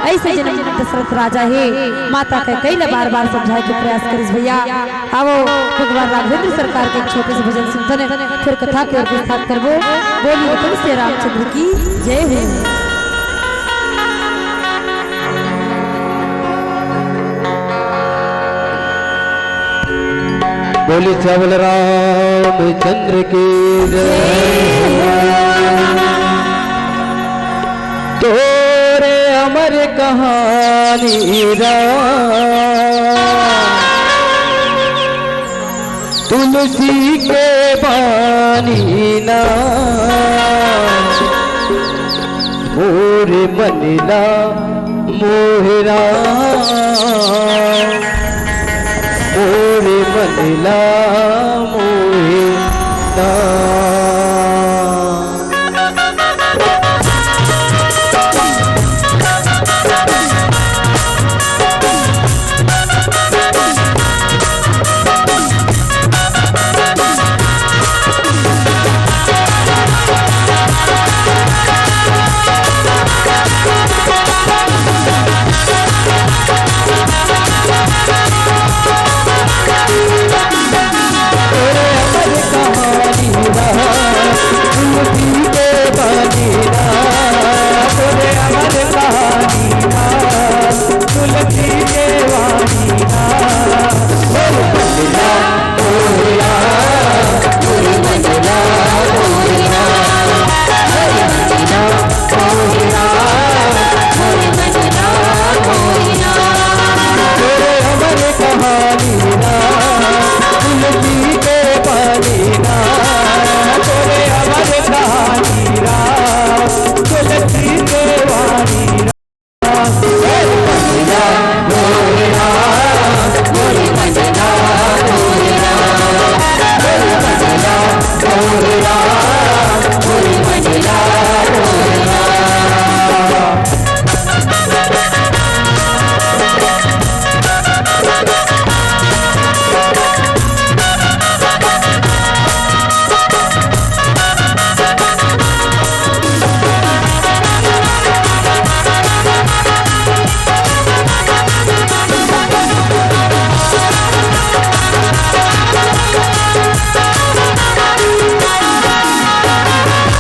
अइसे जेन दशरथ राजा हे, माता कैकेयी ल बार-बार समझाए के प्रयास करिस भइया। आवो, भगवान राघवेंद्र सरकार के एक छोटे से भजन सुनथन, फिर कथा के ओर प्रस्थान करबो। बोलिए तुलसी रामचंद्र की जय हो। बोली सियावर रामचंद्र की जय। तोरे अमर कहानी राम, तुलसी के बानी ना, मोर मन ला मोहे राम, मोर मन ला मोहे राम।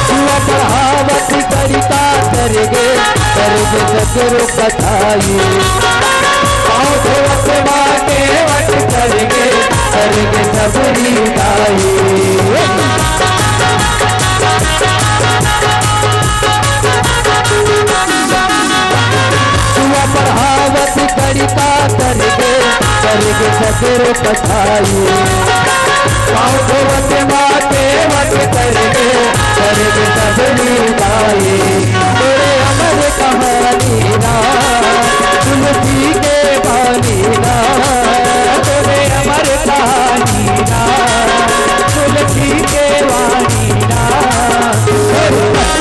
जुआ पढ़ावत करिता करगे, करगे सगरो कथाई। पाँव धोवत बाटे वट करगे, करगे सबरी दाई। जुआ पढ़ावत करिता करगे, करगे सगरो कथाई। पाँव धोवत बाटे वट करगे, करगे सबरी दाई। तोरे अमर कहानी ना, तुलसी के बानी ना। तोरे अमर कहानी ना, तुलसी के बानी ना। तोरे अमर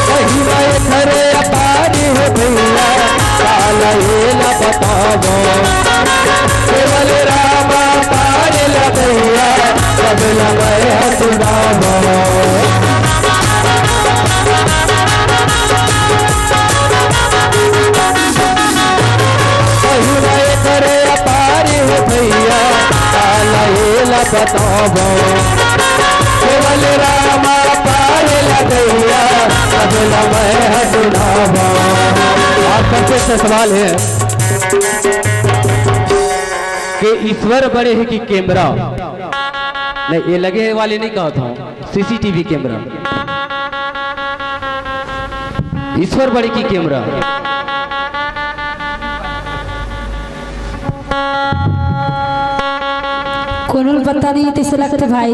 महिमा एखरे अपार हे भइया, काला एला बतावंव। केवल राम अपार ल भइया, सब ल मैं ह सुनावंव। बतावो, केवल रामा पार लगैया, सब ला मैं हटुनावो। आप सबसे अच्छा सवाल है कि ईश्वर बड़े है कि कैमरा? नहीं, ये लगे वाले नहीं कहा था, सीसीटीवी कैमरा। ईश्वर बड़े की कैमरा। कोनो ल पता नहीं, तइसे लगथे भाई।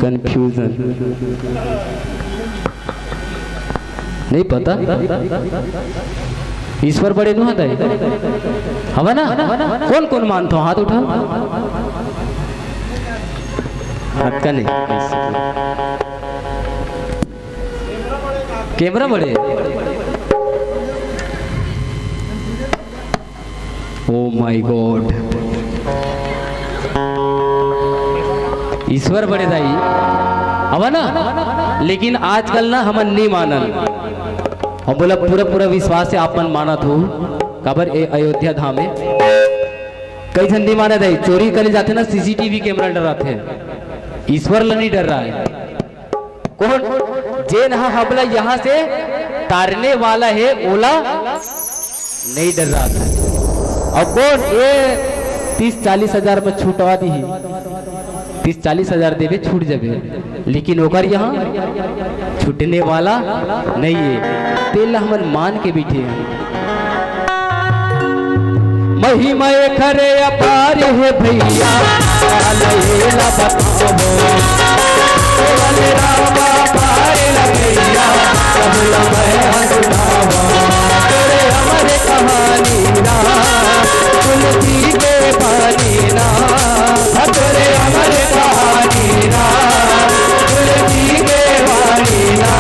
कंफ्यूजन। नहीं पता। ईश्वर बड़े नु हवय। हवा ना? कौन कौन मानथो हाथ उठा। हाथ का नहीं। कैमरा बड़े। Oh my God. ईश्वर बड़े दाई, हवा ना? लेकिन आजकल ना हमन नी मानन। हम बोला पूरा पूरा विश्वास से आप मन मानत हो। काबर ए अयोध्या धाम है। कई झन नी मानत है, चोरी करे जाथे ना, सीसीटीवी कैमरा डराथे। ईश्वर ला नहीं डर रहा है। कौन? जेन ह हमला यहाँ से तारने वाला है, ओला नहीं डर रहा था। और कौन ये तीस चालीस हजार में छुटवा दी, तीस चालीस हजार देवे, छूट जावे, लेकिन ओकर यहाँ छूटने वाला नहीं है। तेल हमन मान के बैठे हैं। महिमा एखरे अपार हे भैया, काल एला बतावो। केवल रामा पार लगैया, सब ला मैं हंसुनावो। तोरे अमर कहानी ना, तुलसी के पानी ना, तोरे अमर कहानी ना, तुलसी के पानी ना।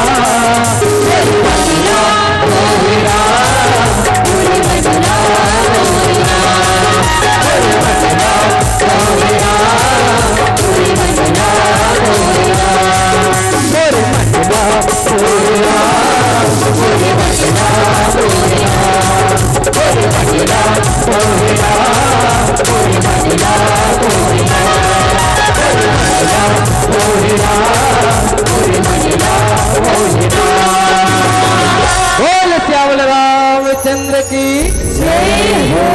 बोल सियावल रामचंद्र की जय हो।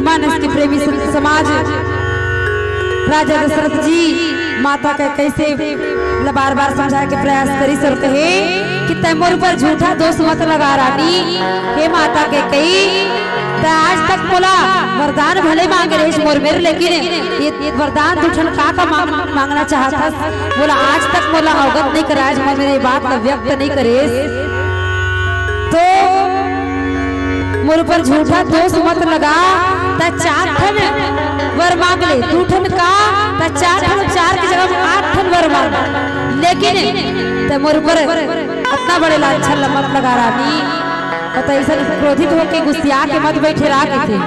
मानस के प्रेमी संत समाज, राजा दशरथ जी माता के कैसे ल बार बार समझाए के प्रयास करिस और कहे कि तै मोर ऊपर झूठा दोष मत लगा रानी। हे माता कैकई, तै आज तक मोला वरदान भले मांगे रहिस मोर मेर, लेकिन ये वरदान दू ठन का का मांग, मांगना चाहत हस, मोला आज तक मोला अवगत नहीं करायस, मोर मेर ये बात ला व्यक्त नहीं करेस। तो मोर ऊपर झूठा दोष मत लगा, तै चार ठन वर मांग ले, दू ठन का, तै चार ठन, चार के जगह में आठ ठन वर मांग, लेकिन तै मोर ऊपर अतना बड़े लांछन ला मत लगा रानी। अउ त अइसन क्रोधित होके गुस्सिया के मत बइठे रा कहिथे।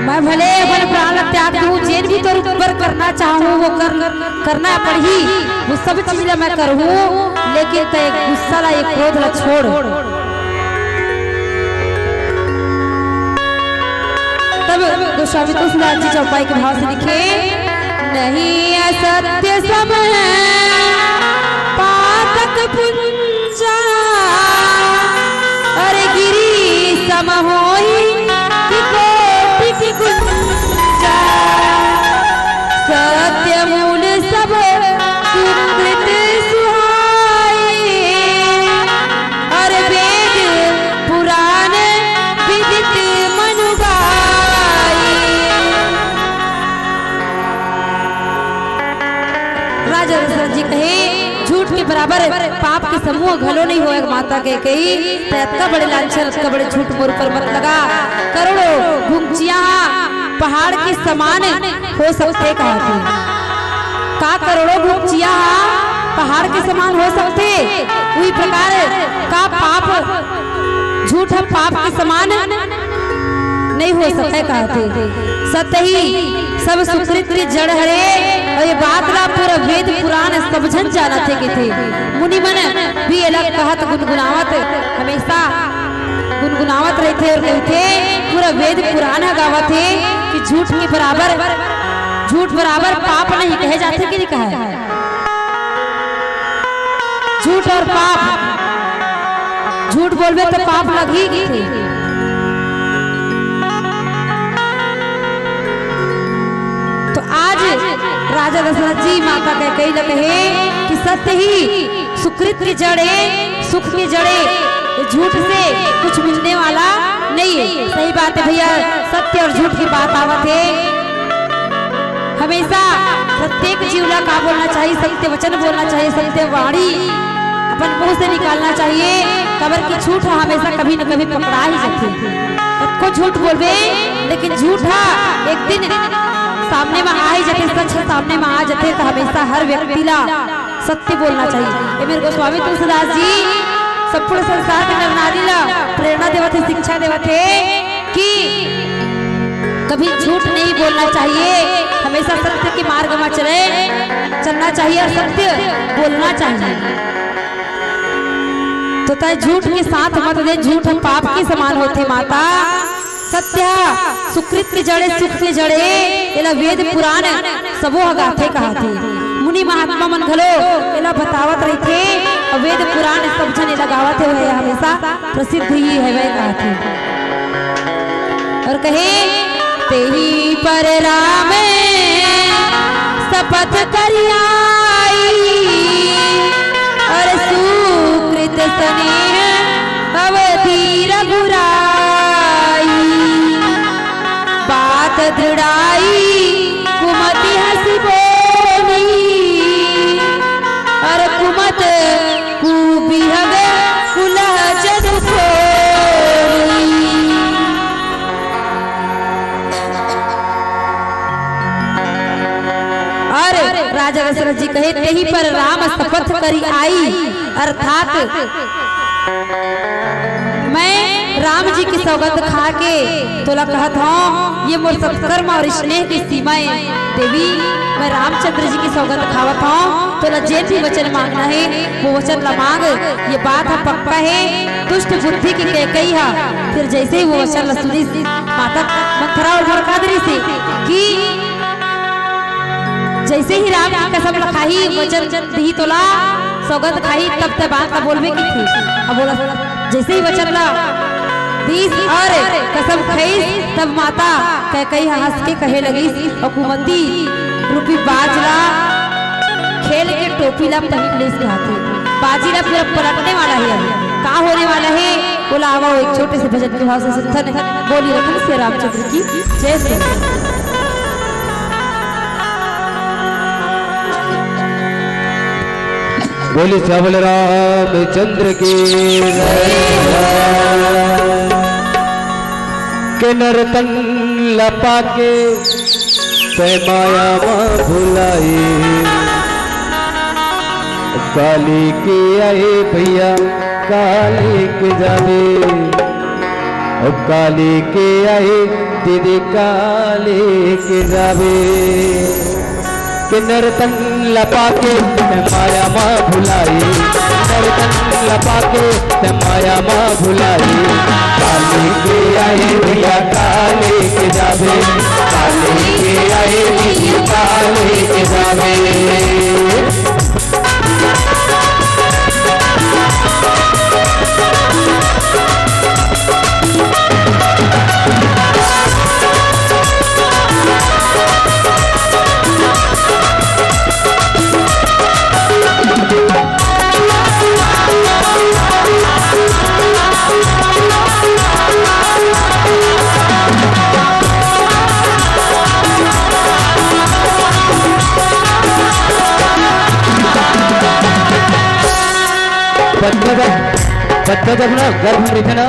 मैं भले अपन प्राण ला त्याग दूं, जेन भी तोर ऊपर करना चाहूं वो कर, करना पड़ही, वो सब चीज ला मैं करहूं, लेकिन तै गुस्सा ला, ये क्रोध ला छोड़। तब गोस्वामी तुलसीदास जी चौपाई के भाव से लिखे, नहीं असत्य सम है पातक पुंजा, अरे गिरि सम होई कि कोटि की गुंजा। सत्य मूल सब सुकृत सुहाई, अरे वेद पुराण विदित मनु गाई। राजा दशरथ जी कहे, झूठ के बराबर पाप के समूह घलो नहीं होय, माता कैकई, तै अतका बड़े लांछन, अतका बड़े झूठ मोर ऊपर मत लगा। करोड़ों घुंघचिया पहाड़ के समान हो सकथे कहाथे। का करोड़ों घुंघचिया पहाड़ के समान हो सकथे? उही प्रकार का पाप, झूठ ह पाप के समान नहीं हो सकय कहाथे। सत्य ही सब सुकृत के जड़ हरे। अउ ये बात ला पूरा वेद पुराण सब झन जानत हे कथे। मुनि मन भी एला कहत गुनगुनावत, हमेशा गुनगुनावत रहिथे अउ कहिथे, पूरा वेद पुराण ह गावत हे कि झूठ के बराबर, झूठ बराबर पाप नहीं कहे जाथे कि नहीं कहे? झूठ अउ पाप, झूठ बोलबे त पाप लगही कथे। तो आज राजा दशरथ जी माता कैकेयी ल कहे कि सत्य ही सुकृत के जड़ ए, सुख के जड़ ए, झूठ से कुछ मिलने वाला नहीं है। सही बात है भैया, सत्य अउ झूठ के बात आवत हे। हमेशा प्रत्येक जीव ला का बोलना चाहिए? सत्य वचन बोलना चाहिए, सत्य वाणी अपन मुंह से निकालना चाहिए। काबर कि झूठ ह हमेशा कभी न कभी पकड़ा ही जाथे। कतको झूठ बोलबे, लेकिन झूठ ह एक दिन सामने म आ ही जाथे, सच ह सामने म आ जाथे। त हमेशा हर व्यक्ति ला सत्य बोलना चाहिए। ए मेरे गोस्वामी तुलसीदास जी संपूर्ण संसार के नर नारी ला प्रेरणा देवत हे, शिक्षा देवत हे कि कभी झूठ नहीं बोलना चाहिए, हमेशा सत्य के मार्ग में चले, चलना चाहिए अउ सत्य बोलना चाहिए। तो तय झूठ के साथ मत दे, झूठ पाप के समान होथे माता। सत्य सुकृत के जड़ ए, सुख के जड़ ए, एला वेद पुराण सबो ह गाथे कहाथे। मुनि महात्मा मन घलो एला बतावत रहिथे, अउ वेद पुराण सब झन एला गावत हे, हमेशा प्रसिद्ध ही हवय कहाथे। अउ कहे, तेहि पर राम सपथ करि आई, अउ सुकृत सनेह अवधि रघुराई। बात दृढ़ाई कुमति हँसि बोली, अउ कुमत कुबिहग कुलह जनु खोली। अउ राजा दशरथ जी कहे, तेहि पर राम सपथ करि आई, अर्थात मैं राम जी के सौगंध खा के तोला कहत हौं, ये मोर सत्कर्म अउ स्नेह के सीमा ए देवी। मैं रामचंद्र जी के सौगंध खावत हौं, तोला जेन भी वचन मांगना हे, वो वचन ला मांग। ये बात ह पक्का हे, दुष्ट बुद्धि के कैकेयी ह फिर जैसे ही वो वचन ला सुनिस, माता मंथरा अउ भड़का दे रहिस हे कि जैसे ही राम के कसम ला खाही, वचन दिही तोला, सौगंध खाही, तब तैं बात ला बोलबे कथे। अब बोला, जैसे ही वचन ला दीस अउ कसम खईस, तब माता कैकेयी ह हँस के कहे लगिस, अउ कुमति रूपी बाज ला खेल के टोपी ला पहिन लेस कहाथे। बाजी ला पूरा पलटने वाला हे, अब का होने वाला हे, बोला आवा, वो एक छोटे से भजन के भाव से सुनथन। बोलिए लखन सिया रामचंद्र की जय। श्री बोली सियावर रामचंद्र की जय। के नर तन ल पाके तैं माया म भुलाए, काली के आए भैया काली के जाबे। ओ काली के आए दीदी काली के जाबे। के नर तन ल पाके तैं माया म भुलाए, नर तन ल पाके तैं माया म भुलाए। काली के आए भैया काली के जाबे, काली के आए दीदी काली के जाबे। बच्चा जब, बच्चा जब ना गर्भ में रहिथे ना,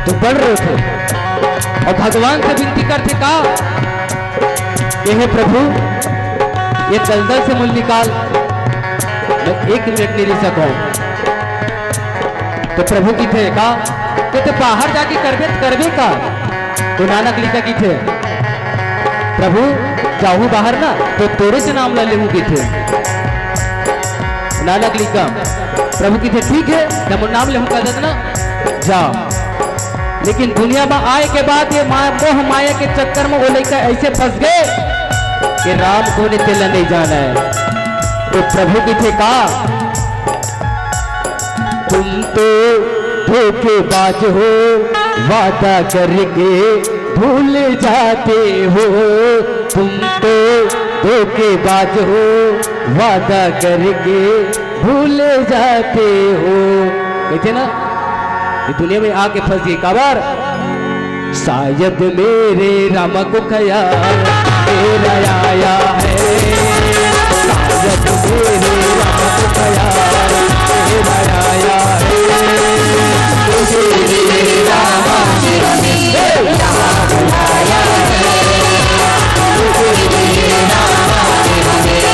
तो बड़ रोथे अउ भगवान से विनती करथे का, कि हे प्रभु, ये दलदल से मोला निकाल, मैं एक मिनट नहीं रह सकूं। तो प्रभु कहिथे का, कि तैं बाहर जाके करबे त करबे का? तो नानक लइका कहिथे, प्रभु, जाहूं बाहर ना, तो तोरे से नाम ला लेहूं कहिथे। नानक लिखा, प्रभु कहिथे, "ठीक है, जब मोर नाम लेहूं कह देना, जा।" लेकिन दुनिया में आए के बाद ये माया, मोह माया के चक्कर में वो लइका ऐसे फंस गए कि राम कोन ए तेला नहीं जाना है। तो प्रभु कहिथे का, "तुम तो धोखेबाज हो, वादा करके भूल जाते हो। तुम तो धोखेबाज हो, वादा करके भूल जाते हो।" कहिथे ना, ये दुनिया में आके फंस गए। काबर? शायद मेरे राम को ख्याल तेरा आया है। शायद मेरे राम को ख्याल तेरा आया है। तुझे मेरे राम, तेरा आया है। तुझे मेरे राम, तेरा आया है।